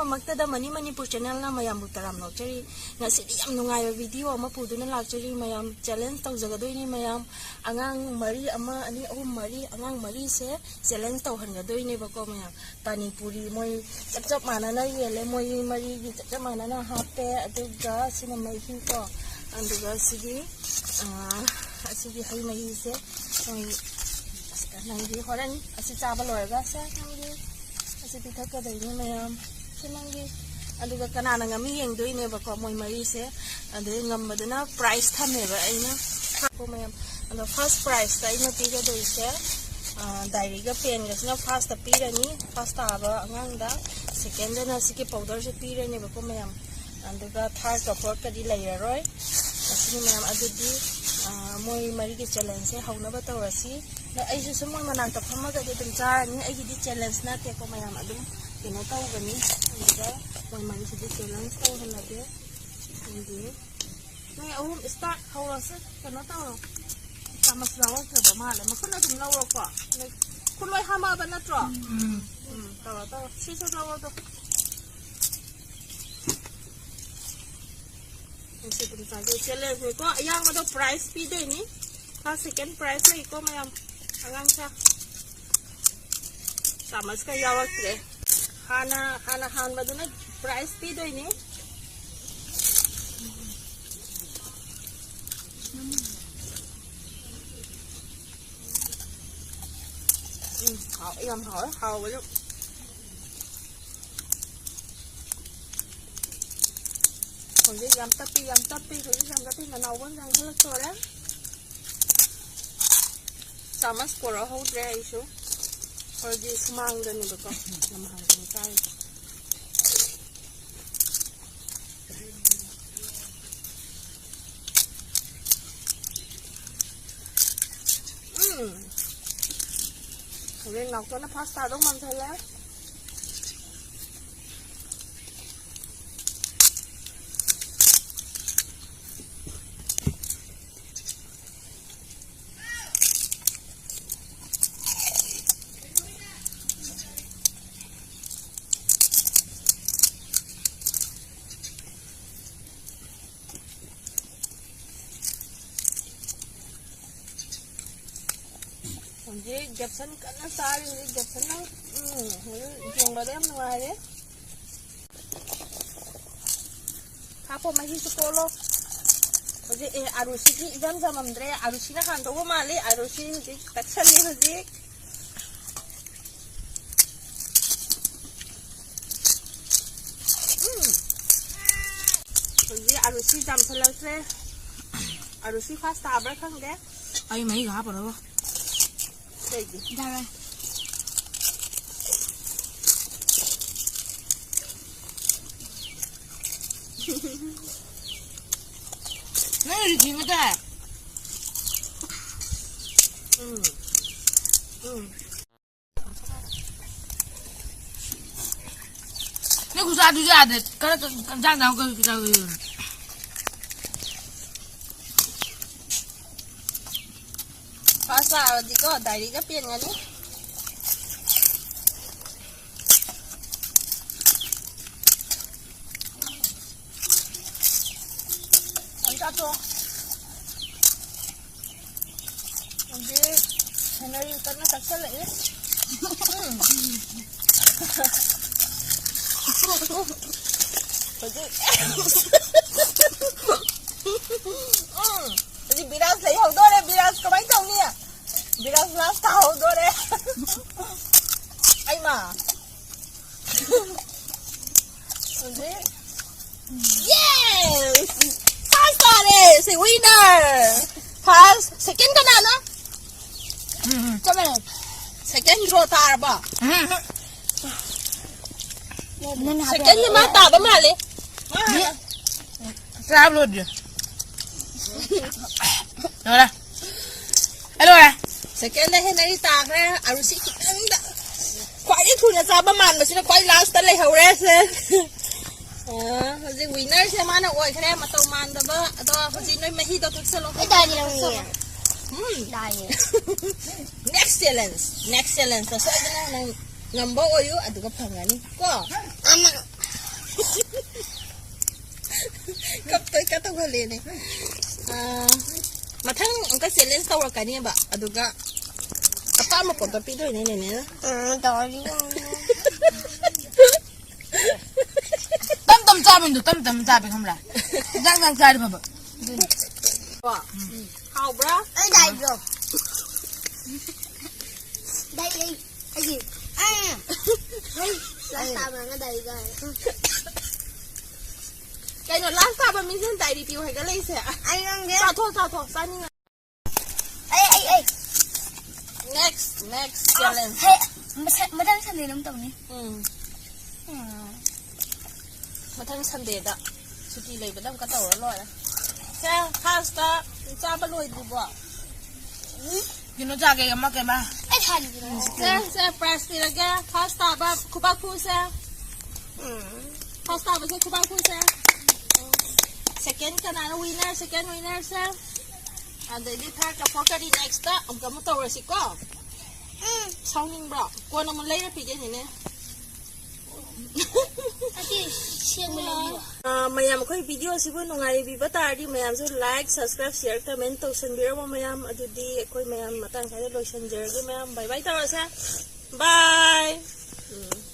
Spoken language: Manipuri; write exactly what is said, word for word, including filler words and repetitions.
ꯃꯃꯛꯇꯗ ꯃꯅꯤ ꯃꯅꯤꯄꯨꯔ ꯆꯦꯅꯦꯜꯅ ꯃꯌꯥꯝꯕꯨ ꯇꯔꯥꯝ ꯅꯣꯛꯆꯔꯤ꯫ ꯉꯁꯤꯗꯤ ꯌꯥꯝ ꯅꯨꯡꯉꯥꯏꯕ ꯚꯤꯗꯤꯑꯣ ꯑꯃ ꯄꯨꯗꯨꯅ ꯂꯥꯛꯆꯔꯤ꯫ ꯃꯌꯥꯝ ꯆꯦꯂꯦꯟꯖ ꯇꯧꯖꯒꯗꯣꯏꯅꯤ꯫ ꯃꯌꯥꯝ ꯑꯉꯥꯡ ꯃꯔꯤ, ꯑꯃ, ꯑꯅꯤ, ꯑꯍꯨꯝ, ꯃꯔꯤ, ꯑꯉꯥꯡ ꯃꯔꯤꯁꯦ ꯆꯦꯂꯦꯟꯖ ꯇꯧꯍꯟꯒꯗꯣꯏꯅꯦꯕꯀꯣ꯫ ꯃꯌꯥꯝ ꯄꯥꯅꯤꯄꯨꯔꯤ ꯃꯣꯏ ꯆꯞ ꯆꯞ ꯃꯥꯟꯅꯅ ꯌꯦꯜꯂꯦ, ꯃꯣꯏ ꯃꯔꯤꯒꯤ ꯆꯞ ꯆꯞ ꯃꯥꯟꯅꯅ ꯍꯥꯞꯄꯦ꯫ ꯑꯗꯨꯒ ꯁꯤꯅ ꯃꯍꯤꯀꯣ, ꯑꯗꯨꯒ ꯁꯤꯒꯤ, ꯑꯥ, ꯑꯁꯤꯒꯤ ꯍꯩ ꯃꯍꯤꯁꯦ ꯃꯣꯏ, ꯅꯪꯒꯤ ꯍꯣꯔꯦꯟ ꯑꯁꯤ ꯆꯥꯕ ꯂꯣꯏꯔꯒ ꯁꯦ ꯅꯪꯒꯤ ꯑꯁꯤ ꯄꯤꯊꯛꯀꯗꯣꯏꯅꯤ ꯃꯌꯥꯝ꯫ ꯁꯤ ꯅꯪꯒꯤ꯫ ꯑꯗꯨꯒ ꯀꯅꯥꯅ ꯉꯝꯃꯤ ꯌꯦꯡꯗꯣꯏꯅꯦꯕꯀꯣ ꯃꯣꯏ ꯃꯔꯤꯁꯦ꯫ ꯑꯗꯩ ꯉꯝꯕꯗꯨꯅ ꯄ꯭ꯔꯥꯏꯖ ꯊꯝꯃꯦꯕ ꯑꯩꯅ꯫ ꯃꯌꯥꯝ꯫ ꯑꯗꯣ ꯐꯥꯔꯁ ꯄ꯭ꯔꯥꯏꯖꯇ ꯑꯩꯅ ꯄꯤꯒꯗꯣꯏꯁꯦ, ꯑ, ꯗꯥꯏꯔꯤꯒ ꯄꯦꯟꯒꯁꯤꯅ ꯐꯥꯔꯁꯇ ꯄꯤꯔꯅꯤ, ꯐꯥꯔꯁ ꯇꯥꯕ ꯑꯉꯥꯡꯗ꯫ ꯁꯦꯀꯦꯟꯗꯅ ꯁꯤꯒꯤ ꯄꯥꯎꯗꯔꯁꯦ ꯄꯤꯔꯅꯦꯕꯀꯣ ꯃꯌꯥꯝ꯫ ꯑꯗꯨꯒ ꯊꯥꯔꯠꯀ ꯐꯣꯔꯠꯀꯗꯤ ꯂꯩꯔꯔꯣꯏ꯫ ꯑꯁꯤꯅꯤ ꯃꯌꯥꯝ꯫ ꯑꯗꯨꯗꯤ, ꯑ, ꯃꯣꯏ ꯃꯔꯤꯒꯤ ꯆꯦꯂꯦꯟꯖꯁꯦ ꯍꯧꯅꯕ ꯇꯧꯔꯁꯤ꯫ ꯑꯗꯣ ꯑꯩꯁꯨ ꯁꯨꯝ ꯃꯣꯏ ꯃꯅꯥꯛꯇ ꯐꯝꯃꯒꯗꯤ ꯑꯗꯨꯝ ꯆꯥꯔꯅꯤ꯫ ꯑꯩꯒꯤꯗꯤ ꯆꯦꯂꯦꯟꯖ ꯅꯠꯇꯦꯀꯣ ꯃꯌꯥꯝ, ꯑꯗꯨꯝ ꯀꯩꯅꯣ ꯇꯧꯕꯅꯤ꯫ ꯑꯗꯨꯗ ꯃꯣꯏ ꯃꯔꯤꯁꯤꯗꯤ ꯆꯦꯂꯦꯟꯖ ꯇꯧꯍꯜꯂꯒꯦ꯫ ꯑꯗꯨꯗꯤ ꯅꯣꯏ ꯑꯍꯨꯝ ꯁ꯭ꯇꯥꯔꯠ ꯍꯧꯔꯁꯦ꯫ ꯀꯩꯅꯣ ꯇꯧꯔꯣ, ꯆꯥꯃꯁ ꯌꯥꯎꯔꯛꯇ꯭ꯔꯕ ꯃꯥꯜꯂꯦ꯫ ꯃꯈꯨꯠꯅ ꯑꯗꯨꯝ ꯂꯧꯔꯣꯀꯣ꯫ ꯅꯣꯏ ꯈꯨꯠ ꯂꯣꯏ ꯍꯥꯝꯃꯛꯑꯕ ꯅꯠꯇ꯭ꯔꯣ? ꯎꯝ꯫ ꯎꯝ, ꯇꯧꯔꯣ, ꯇꯧꯔꯣ꯫ ꯁꯤꯁꯨ ꯂꯧꯔꯣ, ꯑꯗꯣ꯫ ꯁꯤ ꯑꯗꯨꯝ ꯆꯥꯖꯩ꯫ ꯆꯦꯂꯦꯟꯖꯅꯤꯀꯣ꯫ ꯑꯌꯥꯡꯕꯗꯣ ꯄ꯭ꯔꯥꯏꯖ ꯄꯤꯗꯣꯏꯅꯤ꯫ ꯐꯥꯔꯁ, ꯁꯦꯀꯦꯟ ꯄ꯭ꯔꯥꯏꯖ ꯂꯩꯀꯣ ꯃꯌꯥꯝ꯫ ꯑꯉꯥꯡꯁꯦ꯫ ꯆꯥꯃꯁꯀ ꯌꯥꯎꯔꯛꯇ꯭ꯔꯦ꯫ ꯍꯥꯟꯅ, ꯍꯥꯟꯅ ꯍꯥꯟꯕꯗꯨꯅ ꯄ꯭ꯔꯥꯏꯖ ꯄꯤꯗꯣꯏꯅꯤ꯫ ꯎꯝ, ꯍꯥꯎ, ꯌꯥꯝ ꯍꯥꯎꯋꯦ, ꯍꯥꯎꯕꯁꯨ꯫ ꯍꯧꯖꯤꯛ ꯌꯥꯝ ꯇꯞꯄꯤ, ꯌꯥꯝ ꯇꯞꯄꯤ, ꯍꯧꯖꯤꯛ ꯌꯥꯝ ꯇꯞꯄꯤ, ꯅꯅꯥꯎꯕ ꯑꯃ ꯆꯪꯁꯤꯜꯂꯛꯇꯣꯔꯦ꯫ ꯆꯥꯃꯁ ꯄꯣꯔꯛꯍꯧꯗ꯭ꯔꯦ ꯑꯩꯁꯨ꯫ ꯍꯧꯖꯤꯛ ꯁꯨꯃꯥꯡꯗꯅꯦꯕꯀꯣ, ꯂꯝꯍꯥꯡꯗꯅꯦ ꯆꯥꯔꯤꯁꯦ꯫ ꯎꯝ꯫ ꯍꯣꯔꯦꯟ ꯅꯥꯎꯇꯣꯟꯅ ꯐꯥꯔꯁ ꯇꯥꯗꯧ ꯃꯥꯟꯁꯜꯂꯦ꯫ ꯍꯧꯖꯤꯛ ꯒꯦꯞꯁꯟ ꯀꯟꯅ ꯆꯥꯔꯤ꯫ ꯍꯧꯖꯤꯛ ꯒꯦꯞꯁꯟꯅ, ꯎꯝ, ꯍꯧꯖꯤꯛ ꯌꯦꯡꯕꯗ ꯌꯥꯝ ꯅꯨꯡꯉꯥꯏꯔꯦ꯫ ꯍꯥꯞꯄꯣ, ꯃꯍꯤꯁꯨ ꯀꯣꯠꯂꯣ꯫ ꯍꯧꯖꯤꯛ, ꯑꯦ, ꯑꯥꯔꯨꯁꯤꯗꯤ ꯏꯆꯝ ꯆꯝꯃꯝꯗ꯭ꯔꯦ꯫ ꯑꯥꯔꯨꯁꯤꯅ ꯍꯥꯟꯗꯧꯕ ꯃꯥꯜꯂꯤ꯫ ꯑꯥꯔꯨꯁꯤ ꯍꯧꯖꯤꯛ ꯇꯛꯁꯜꯂꯤ ꯍꯧꯖꯤꯛ꯫ ꯎꯝ꯫ ꯍꯧꯖꯤꯛ ꯑꯥꯔꯨꯁꯤ ꯆꯥꯝꯁꯤꯜꯂꯛꯇ꯭ꯔꯦ꯫ ꯑꯥꯔꯨꯁꯤ ꯐꯥꯁ ꯇꯥꯕ꯭ꯔꯥ ꯈꯪꯗꯦ꯫ ꯑꯩ ꯃꯍꯤꯒ ꯍꯥꯞꯄꯔꯣꯏꯕꯣ꯫ ꯀꯩꯒꯤ? ꯌꯥꯔꯣꯏ꯫ ꯅꯪ ꯔꯤꯗꯤꯡ ꯇꯥꯏ꯫ ꯎꯝ꯫ ꯎꯝ꯫ ꯅꯪ ꯈꯨꯆꯥꯗꯨꯁꯨ ꯌꯥꯗ꯭ꯔꯦ꯫ ꯀꯔ-, ꯀ-, ꯀ-, ꯏꯟꯖꯥꯡ ꯆꯥꯎ ꯀ-, ꯀ-, ꯀ-, ꯐꯥꯁ ꯇꯥꯔꯗꯤꯀꯣ, ꯗꯥꯏꯔꯤꯒ ꯄꯦꯟꯒꯅꯤ꯫ ꯑꯝ ꯆꯥꯊꯣꯛꯑꯣ꯫ ꯍꯧꯖꯤꯛ ꯍꯦꯅꯔꯤ ꯀꯟꯅ ꯇꯛꯁꯜꯂꯛꯏ꯫ ꯎꯝ꯫ ꯍꯧꯖꯤꯛ꯫ ꯎꯝ꯫ ꯍꯧꯖꯤꯛ ꯕꯤꯔꯥꯖ ꯂꯩꯍꯧꯗꯣꯔꯦ꯫ ꯕꯤꯔꯥꯖ ꯀꯃꯥꯏꯅ ꯇꯧꯅꯤ? ꯕꯤꯔꯥꯖ ꯂꯥꯁ ꯇꯥꯍꯧꯗꯣꯔꯦ꯫ ꯑꯩꯃ꯫ ꯍꯧꯖꯤꯛ꯫ Yes! First ꯇꯥꯔꯦ! ꯁꯤ winner! First, second ꯀꯅꯥꯅꯣ? ꯎꯝ, ꯎꯝ꯫ ꯆꯞ ꯃꯥꯟꯅꯩ꯫ Second draw ꯇꯥꯔꯕꯣ? ꯎꯝ, ꯎꯝ꯫ ꯅꯪ ꯍꯥꯞꯄ second ꯗꯤ ꯌꯥꯔꯣꯏ꯫ ꯃꯥ ꯇꯥꯕ ꯃꯥꯜꯂꯦ꯫ ꯃꯥ ꯆꯥꯕ ꯂꯣꯏꯗ꯭ꯔꯤ꯫ ꯂꯣꯏꯔꯦ꯫ ꯑꯩ ꯂꯣꯏꯔꯦ꯫ Second ꯗ ꯍꯦꯅꯔꯤ ꯇꯥꯈ꯭ꯔꯦ꯫ ꯑꯔꯨꯁꯤ ꯈꯤꯇꯪꯗ ꯈ꯭ꯋꯥꯏꯗꯒꯤ ꯊꯨꯅ ꯆꯥꯕ ꯃꯥꯟꯕꯁꯤꯅ ꯈ꯭ꯋꯥꯏ last ꯂꯩꯍꯧꯔꯦ ꯁꯦ꯫ ꯑ, ꯍꯧꯖꯤꯛ winner ꯁꯦ ꯃꯥꯅ ꯑꯣꯏꯈ꯭ꯔꯦ꯫ ꯃꯇꯧ ꯃꯥꯟꯗꯕ꯫ ꯑꯗꯣ ꯍꯧꯖꯤꯛ ꯅꯣꯏ ꯃꯍꯤꯗꯣ ꯊꯛꯆꯜꯂꯣ꯫ ꯑꯩ ꯗꯥꯏꯔꯤ ꯂꯧꯅꯤꯡꯉꯦ꯫ ꯊꯛꯆꯜꯂꯣ꯫ ꯎꯝ꯫ Dairy. Next challenge, next challenge ꯇ ꯁꯣꯏꯗꯅ ꯅꯪ ꯉꯝꯕ ꯑꯣꯏꯌꯨ, ꯑꯗꯨꯒ ꯐꯪꯒꯅꯤ ꯀꯣ꯫ ꯑꯃ꯫ ꯀꯞꯇꯣꯏ ꯀꯞ ꯇꯧꯈꯠꯂꯦꯅꯦ꯫ ꯑꯥ, ꯃꯊꯪ ꯑꯃꯨꯛꯀ challenge ꯇꯧꯔꯛꯀꯅꯦꯕ, ꯑꯗꯨꯒ ꯆꯥꯝꯃ ꯄꯣꯠꯇ ꯄꯤꯗꯣꯏꯅꯦ ꯅꯦꯅꯦꯅ꯫ ꯎꯝ, ꯇꯧꯔꯗꯤ ꯌꯥꯝꯅ꯫ ꯇꯞ ꯇꯞ ꯆꯥꯕꯅꯤꯗꯣ, ꯇꯞ ꯇꯞ ꯆꯥꯕ ꯈꯪꯕ꯭ꯔꯥ? ꯏꯟꯖꯥꯡ ꯆꯥꯡ ꯆꯥꯔꯗꯤ ꯐꯕ꯫ ꯑꯗꯨꯅꯤ꯫ ꯀꯣ? ꯍꯥꯎꯕ꯭ꯔꯥ? ꯑꯩ ꯗꯥꯏꯗꯣ꯫ ꯗꯥꯏ ꯑꯩ, ꯑꯩꯒꯤ꯫ ꯑꯩ꯫ ꯍꯩ, ꯂꯥꯁ ꯇꯥꯕ ꯑꯃ ꯗꯥꯏꯒ꯫ ꯀꯩꯅꯣ, ꯂꯥꯁ ꯇꯥꯕ ꯃꯤꯁꯤꯅ ꯗꯥꯏꯔꯤ ꯄꯤꯌꯨ ꯍꯥꯏꯒꯠꯂꯛꯏꯁꯦ? ꯑꯩ ꯉꯝꯗꯦ꯫ ꯆꯥꯊꯣꯛ, ꯆꯥꯊꯣꯛ, ꯆꯥꯅꯤꯡꯉ-, ꯑꯩ, ꯑꯩ, ꯑꯩ꯫ Next, next challenge. ꯍꯦ, ꯃꯁ-, ꯃꯊꯪ ꯁꯟꯗꯦꯗ ꯑꯃꯨꯛ ꯇꯧꯅꯤ꯫ ꯎꯝ꯫ ꯎꯝ꯫ ꯃꯊꯪ ꯁꯟꯗꯦꯗ ꯁꯨꯇꯤ ꯂꯩꯕꯗ ꯑꯃꯨꯛꯀ ꯇꯧꯔ ꯂꯣꯏꯔꯦ꯫ ꯁꯦ, ꯐꯥꯔꯁꯇ ꯆꯥꯕ ꯂꯣꯏꯗ꯭ꯔꯤꯕꯣ? ꯀꯩꯅꯣ ꯆꯥꯒꯦ, ꯑꯃ ꯀꯩꯕ? ꯑꯩ ꯊꯥꯅꯤꯡꯉꯤꯗꯣ꯫ ꯁꯦ, ꯁꯦ, ꯄ꯭ꯔꯥꯏꯖ ꯄꯤꯔꯒꯦ꯫ ꯐꯥꯔꯁ ꯇꯥꯕ ꯈꯨꯕꯥꯛ ꯈꯨꯁꯦ꯫ ꯎꯝ꯫ ꯐꯥꯔꯁ ꯇꯥꯕꯁꯦ ꯈꯨꯕꯥꯛ ꯈꯨꯁꯦ꯫ ꯁꯦꯀꯦꯟ ꯀꯅꯥꯅꯣ ꯋꯤꯅꯔ? ꯁꯦꯀꯦꯟ ꯋꯤꯅꯔꯁꯦ꯫ ꯑꯗꯩꯗꯤ ꯊꯥꯔꯠꯀ ꯐꯣꯔꯠꯀꯗꯤ ꯅꯦꯛꯁꯇ ꯑꯃꯨꯛ ꯑꯃꯨꯛ ꯇꯧꯔꯁꯤꯀꯣ꯫ ꯎꯝ꯫ ꯁꯥꯎꯅꯤꯡꯕ꯭ꯔꯣ? ꯀꯣꯟꯅ ꯑꯃꯨꯛ ꯂꯩꯔ ꯄꯤꯒꯦ, ꯅꯦꯅꯦ꯫ ꯑꯁꯤ ꯁꯦꯝꯕ ꯂꯩꯕꯤꯌꯣ꯫ ꯑ, ꯃꯌꯥꯝ ꯑꯩꯈꯣꯏ ꯚꯤꯗꯤꯑꯣ ꯑꯁꯤꯕꯨ ꯅꯨꯡꯉꯥꯏꯕꯤꯕ ꯇꯥꯔꯗꯤ ꯃꯌꯥꯝꯁꯨ like, subscribe, share, comment ꯇꯧꯁꯟꯕꯤꯔꯝꯃꯣ ꯃꯌꯥꯝ꯫ ꯑꯗꯨꯗꯤ ꯑꯩꯈꯣꯏ ꯃꯌꯥꯝ ꯃꯇꯥꯡ ꯁ꯭ꯋꯥꯏꯗ ꯂꯣꯏꯁꯟꯖꯔꯒꯦ ꯃꯌꯥꯝ꯫ Bye bye ꯇꯧꯔꯁꯦ꯫ Bye꯫ ꯎꯝ꯫